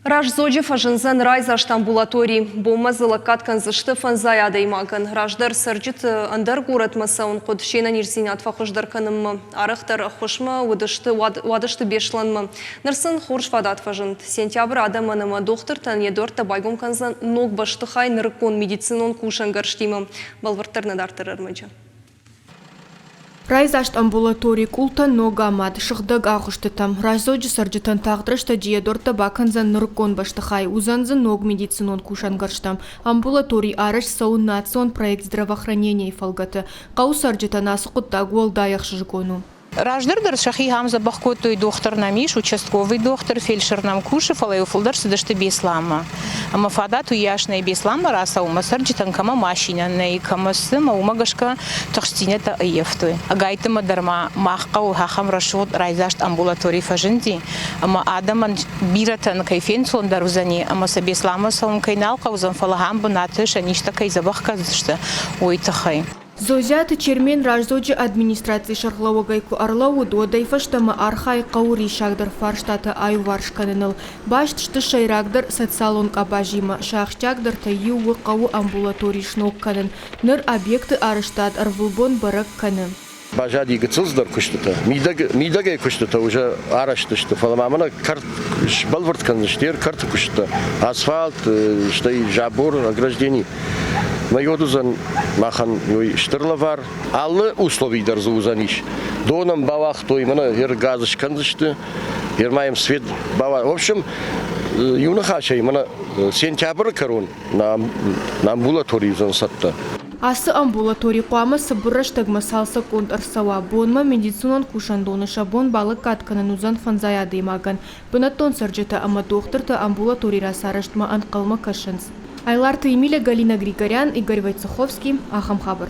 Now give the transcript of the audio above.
Раздзоджы фӕзындзӕн райдзаст амбулатори. Бонмӕ дзы лӕггад кӕндзысты фӕндзай адӕймагӕн. Раздӕр цӕрджыты ӕндӕр горӕтмӕ цӕуын хъуыд се нӕниздзинад фӕхуыздӕр кӕнынмӕ. Арӕхдӕр ӕххуысмӕ уыдысты, уадысты Беслӕнмӕ. Ныр сын хорз фадат фӕзынд. Сентябры адӕмӕн ӕмӕ дохтыртӕн йӕ дуӕрттӕ байгом кӕндзӕн ног бӕстыхай нырыккон медицинон кусӕнгӕрзтимӕ. Бӕлвырддӕр нӕ дарддӕр ӕрмӕджы. Райдзаст амбулатори къултӕ ног амад, сыгъдӕг агъуыстытӕм. Раздзоджы цӕрджытӕн тагъд рӕстӕджы йӕ дуӕрттӕ бакӕндзӕн нырыккон бӕстыхай, уыдзӕн дзы ног медицинон кусӕнгӕрзтӕ. Амбулатори арӕзт цӕуы национ проект здравоохранение-йы фӕлгӕты. Хъӕуы цӕрджытӕн ацы хъуыддаг уӕлдай ӕхсызгон у. Раздӕр дӕр сӕхи ам дзӕбӕх кодтой, дохтыр нӕм ис, участковый дохтыр, фельдшер нӕм кусы, фӕлӕ-иу фылдӕр цыдысты Беслӕнмӕ. Ӕмӕ фадат уыйас нӕй Беслӕнмӕ рацӕуынмӕ, цӕрджытӕн кӕмӕ машинӕ нӕй, кӕмӕ цы, ӕмӕ уымӕ гӕсгӕ тыхстдзинӕдтӕ ӕййӕфтой. Ӕгайтма дӕр ма мах хъӕуы ахӕм рӕсугъд райдзаст амбулатори фӕзынди, ӕмӕ адӕмӕн бирӕтӕн кӕй фенцондӕр уыдзӕни ӕмӕ сӕ Беслӕнмӕ цӕуын кӕй нал хъӕудзӕн, фӕлӕ ахӕм бынаты сӕ низтӕ кӕй дзӕбӕх кӕндзысты, уый тыххӕй. Зозиаты Чермен Раздзоджы администрацийы сӕргълӕууӕгӕй куы ӕрлӕууыд, уӕдӕй фӕстӕмӕ архайы хъӕуы риссагдӕр фарстатӕ аиуварс кӕныныл. Баст сты сӕйрагдӕр социалон къабазимӕ, сӕ ахсджиагдӕртӕй иу у хъӕуы амбулатори сног кӕнын. Ныр объекты арӕзтад ӕрвылбон бӕрӕг кӕны. Баззади гыццыл цыдӕр куыстытӕ. Мидӕгӕй куыстытӕ уже арӕзт сты, фӕлӕ ма мӕнӕ кӕрт сбӕлвырд кӕндзысты кӕрты куыстытӕ. Асфальт, стӕй забор, ограждени. Мӕ йод уыдзӕн махӕн уый стыр лӕвар. Алы услови дӕр дзы уыдзӕнис. Дон ӕм бауагътой, мӕнӕ гъер газ скӕндзысты, гъер ма йӕм свет бауа. В общем, иу ныхасӕй, мӕнӕ сентябры кӕрон нӕ амбулатори уыдзӕн цӕттӕ. Ацы амбулатори хъуамӕ цыбыр рӕстӕгмӕ цалцӕггонд ӕрцӕуа. Бонмӕ медицинон кусӕндоны сӕ бон балӕггад кӕнын уыдзӕн фӕндзай адӕймагӕн. Бынӕттон цӕрджытӕ ӕмӕ дохтыртӕ амбулаторийы рацарӕзтмӕ ӕнхъӕлмӕ кӕсынц. Айларты Емеля, Галина Григорян, Игорь Войцеховский. Ахӕм хабӕрттӕ.